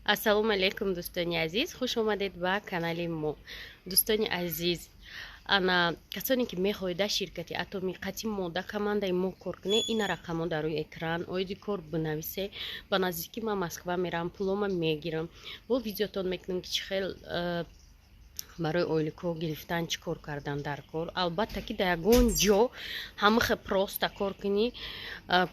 Ассалому алайкум, дӯстони азиз, хуш омадед ба канали мо. Дӯстони азиз, ана касоне ки мехоҳед дар ширкати Атоми қатъи мо, дар командаи мо кор кунед, ина рақамҳо дар рӯи экран, оиди кор бинависе. Ба наздикӣ ман Москва мерам, пулома мегирам, бо видеотон мекунам, ки чӣ хел барои ойлико гирифтан чӣ кор кардан дар кор. Албатта, ки дар ягон ҷо ҳамахе просто кор кунӣ,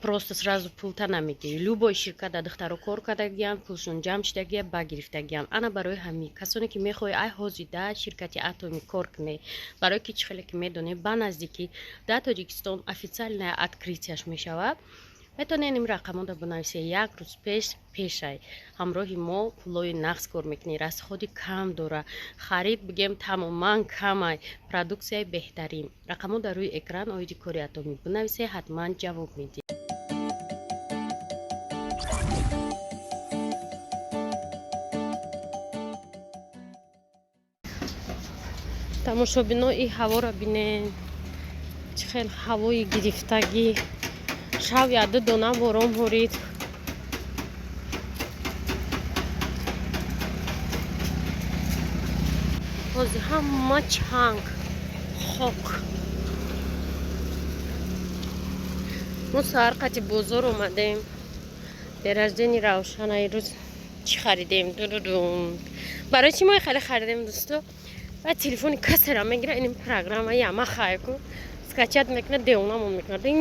просто сразу пулта намегирӣ. Любой ширкат дар духтаро кор кардагиян, пулшон ҷамъ шудагия, ба гирифтагиян. Ана барои ҳамин касоне ки мехоҳӣ ай ҳозир дар ширкати Атоми кор кунед, барое ки чӣ хеле ки медонед, ба наздикӣ дар Тоҷикистон официальное открытияш мешавад, метавонед ин рақамҳоро бинависед. Як рӯз пеш пешай ҳамроҳи мо пулои нақс кор мекунӣ, расходи кам дора, харид бигем тамоман камай, продуксияи беҳтарин. Рақамҳо дар рӯи экран, оиди кори Атомӣ бинависед, ҳатман ҷавоб медиҳед. Тамошобино, и ҳаворо бинед, чӣ хел ҳавои гирифтагӣ. Шав яду дона борон борид. Ҳозир ҳама чанг, хок. Мо саҳар қати бозор омадем. День рождения Равшана ирӯз чӣ харидем? Дудудум. Барои чӣ мо хеле харидем, дӯсто? Баъд телефони касера мегира, ин программа яма хайку скачать мекунад, девонамон мекунад. Дин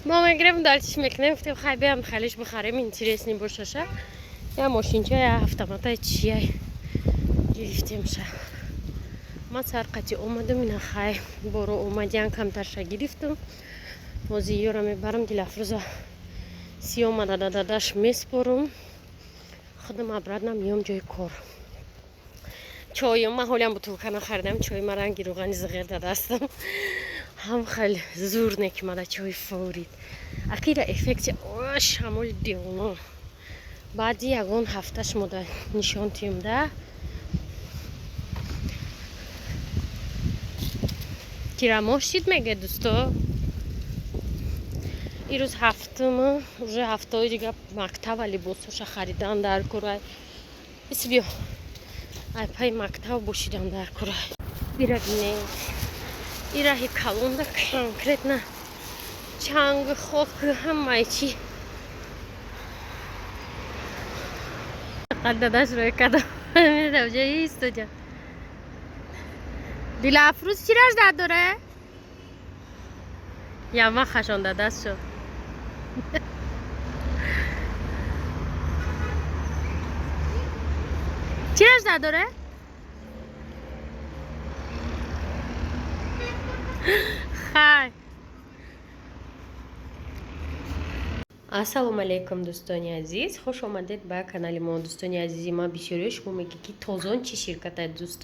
мо мегирем, дальше мекунем. Гуфтем, хай биям халиш бихарем, интересный бошаша. Я мошинча, я автоматай чияй гирифтемша. Ман саҳар қати омадам, ина хай боро омадян, камтарша гирифтам. Ҳозир ёра мебарам, Дилафрӯза сиёмада дададаш меспорум, худам обратно миём ҷои кор. Чойм ман ҳолиам бутылка нахаридам, чой ма ранги рӯғани зиғер дадастам. Ҳам хеле зур не ки мада чой форид. Акира эффекти шамоли девоно. Баъди ягон ҳафта шумода нишон тиём да. Тирамоҳ шид меге, дӯсто. Ирӯз ҳафтум, уже ҳафтаҳои дига мактаба либосоша харидан дар курай. Ис биё. Ай пай мактаб бошидан дар курай. Ира бинед. Ираҳи калонда конкретно чанг, хок, ҳамаи чӣ. Фақат дадаш рӯй кардам. Ҷои истоҷа. Дилафрӯз чӣ рождат дора? Яма хашон дадаст шуд. Чӣ рождат дора? Хай. Ассалому алайкум, дӯстони азиз, хуш омадед ба канали мо. Дӯстони азизи ман, бисёриё шумо мегӯед, ки Тозон чӣ ширката? Дӯст,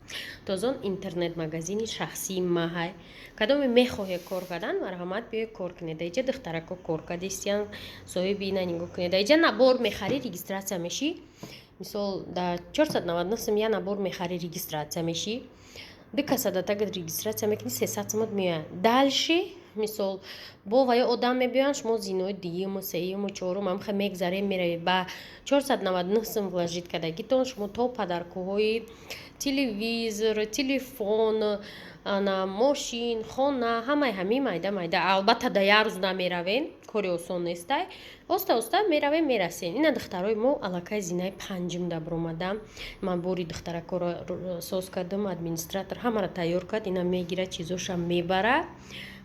Тозон интернет-магазини шахсии маҳай. Кадоме мехоҳед кор кардан, марҳамат, биёед кор кунед. Даиҷа духтарако кор кардистиян, соҳиби ина нигоҳ кунед. Даиҷа набор мехарӣ, регистрация мешӣ. Мисол, дар 499 сум я набор мехарӣ, регистрация мешӣ. Ду каса да тагат регистрация мекунӣ, 300 сумат меояд. Дальше, мисол, бо ва ё одам мебиёянд, шумо зинои дуюму, сеюму, чорум ҳамхе мегзарем, меравед. Ба 499 сум вложить кардагитон шумо то подаркаҳои телевизор, телефон, ана мошин, хона, ҳамаи ҳамин майда майда. Албатта, да як рӯз намеравем, кори осон нестай. Оста оста меравем, мерасем. Ина духтарои мо аллакай зинаи панҷум да баромадам. Ман бори духтаракоро соз кардам, администратор ҳамаро тайёр кард, ина мегира, чизоша мебара.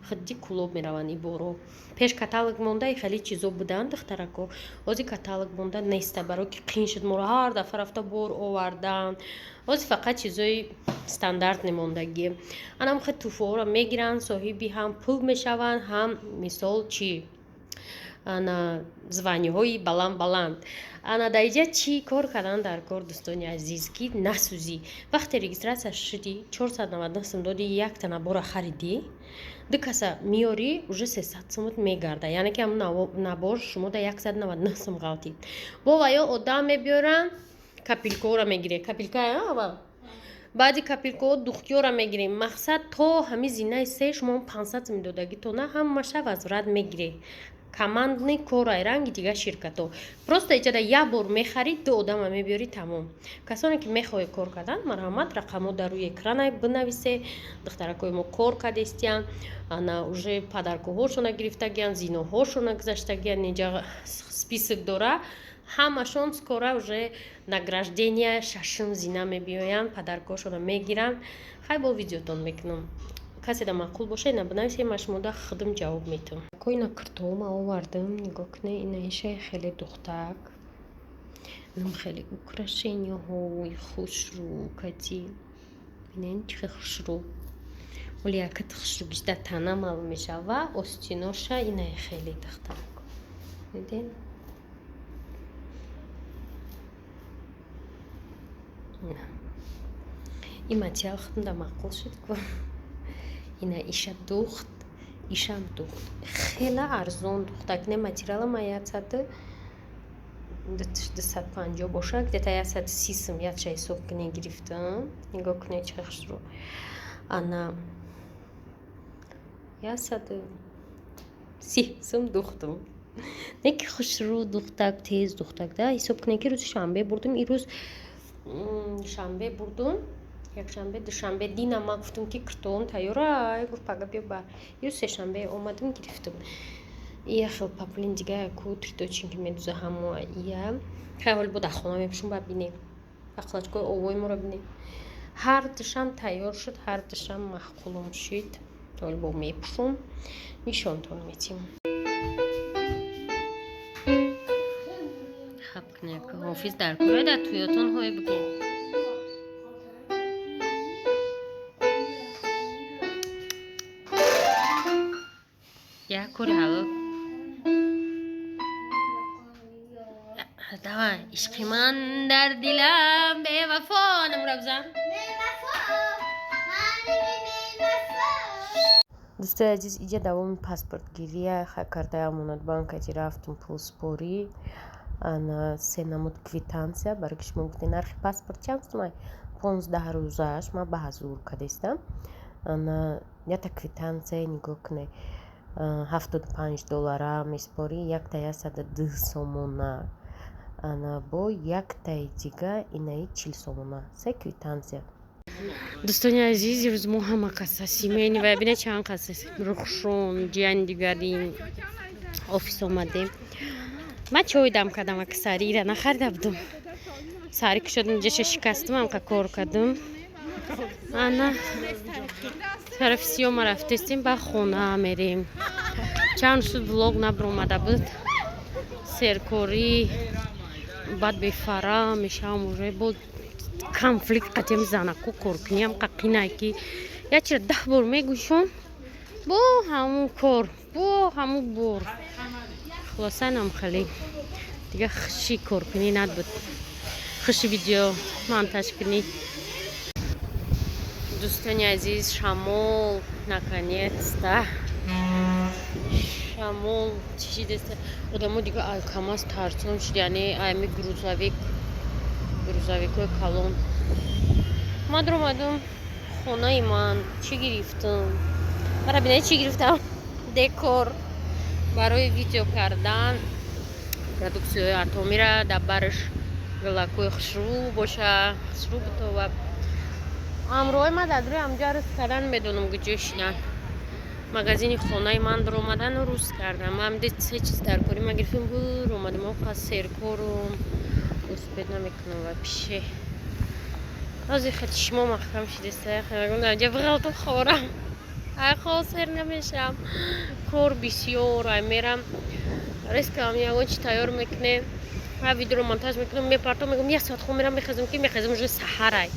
Худди Кӯлоб мераванд и боро. Пеш каталог монда, хеле чизо буданд, духтарако. Ҳозир каталог монда неста, барои ки қин шуд моро ҳар дафъа рафта бор овардан. Ҳозир фақат чизои стандартный мондагӣ. Анам хе туҳфаҳоро мегиранд, соҳиби ҳам пул мешаванд, ҳам мисол чӣ ана званиҳои баланд баланд. Ана дар иҷа чӣ кор кардан дар кор, дӯстони азиз, ки насӯзӣ? Вақте регистрация шудӣ, 499 сум додӣ, якта набора харидӣ, ду каса меёрӣ, уже 300 сумат мегарда. Яъне ки ҳамн набор шумо да 199 сум ғалтид. Бо ва ё одам мебиёранд, копилкаҳоро мегиред. Копилка аввал, баъди копилкаҳо духтиёра мегирем. Мақсад, то ҳамин зинаи се шумо 500 сум додагитона ҳамаша возврат мегиред. Командный корай, ранги дигар ширкатҳо. Просто иҷада як бор мехарӣ, ду одама мебиёрӣ, тамом. Касоне ки мехоҳед кор кардан, марҳамат, рақамҳо дар рӯи экранай, бинависе. Духтаракҳои мо кор кардестиян, ана уже подаркаҳошона гирифтагиян, зиноҳошона гузаштагиян, инҷа список дора ҳамашон. Скоро уже награждения шашум зина мебиёянд, подаркаҳошона мегиранд. Хай, бо видеотон мекунам. Касе да маъқул боша, ина бинависе, ман шумода худам ҷавоб метавам. Ина киртома овардам, нигоҳ кунед, ина ишаи хеле духтак, инам хеле украшенияҳои хушрӯ кати. Бинед, чӣ хел хушрӯ, оли якат хушрӯгиш дар тана маълум мешава. Ва остиноша инаи хеле духтак, дидед? Ин материал худам да маъқул шуд ку. Ина иша духт, ишам духт, хела арзон духтак. Не, материала ма 100, 250 боша, где-то 130 сум якша ҳисоб кунед гирифтам. Нигоҳ кунед, чӣ хушрӯ. Ана 130 сум духтум, не ки хушрӯ духтак, тез духтак да. Ҳисоб кунед, ки рӯзи шанбе бурдум, ирӯз шанбе бурдум, якшанбе, душанбе, дина ман гуфтам, ки киртоом тайёра, гуфт, пага биё бар. Ирӯз сешанбе омадам, гирифтам. Ия хел паплин дига ку триточин, ки медуза ҳамо ия. Хай, ҳоли бо дар хона мепӯшум, ба бинем, ақлачкои овои моро бинем. Ҳар душам тайёр шуд, ҳар душам маъқулум шуд. Ҳоли бо мепӯшум, нишонтон метим. Хаб кунед, ҳофиз дар кора, дар туётон ҳое бигем. Як кори ҳалол. Давай, ишқи ман дар дилам бевафо, намура бизан. Дӯстои азиз, иҷа давоми паспортгирия кардаи Амонатбанкати рафтум пулспорӣ. Ана се намуд квитансия, барои ки шумо гуфтед, нархи паспорт чанд сумай? 15 рӯзааш ман ба ҳазур кардестам. Ана ята квитансия, нигоҳ кунед, 75 доллара меспорӣ, якта 102 сомона, ана бо яктаи дига инаи 40 сомона, се квитансия. Дӯстони азиз, ирӯз мо ҳама каса семейный ва бина чанд кас, рухшон, ҷияни дигарин, офис омадем. Ман чой дам кардам, ака сари ира нахарида будум. Сари кушодам, ҷаша шикастам, амқа кор кардам. Ана тарафи сиёма рафтестем, ба хона мерем. Чанд шуд влог набиромада буд, серкорӣ, баъд бефара мешавам, уже бо конфликт қатиам занаку коркуниам қақинай, ки як чира 10 бор мегӯшон, бо ҳамун кор, бо ҳамун бор. Хулоса, нам хеле дига хуши коркунӣ надбуд, хуши видео монтаж кунӣ. Дӯстони азиз, шамол, наконец-то шамол чӣ шидеста. Одамо дига ай КамАЗ тарсон шуд, яъне ами грузовик, грузовикҳои калон. Ман даромадам хонаи ман, чӣ гирифтам? Мара бинед, чӣ гирифтам: декор барои видео кардан, продуксияҳои атомира, дар барш галакҳои хушрӯ боша, хушрӯ бутова. Ҳамроҳи ман дар рӯи ҳамҷа рӯз кардан, медонам куҷо шидан. Магазини хонаи ман даромадану рӯз кардам. Ман се чиз дар кори ма гирифтам, бур омадам. Оқа серкорум, успеть намекунам вообще. Ҳозир хати шумо маҳкам шидеста, ҷа биғалтам, хорам, ай хо сер намешам, кор бисёр. Ай мерам, резко ягон чи тайёр мекунем, ва видеоро монтаж мекунам, мепартом, мегӯм, як соат хом, мерам, мехезам, ки мехезам, уже саҳарай.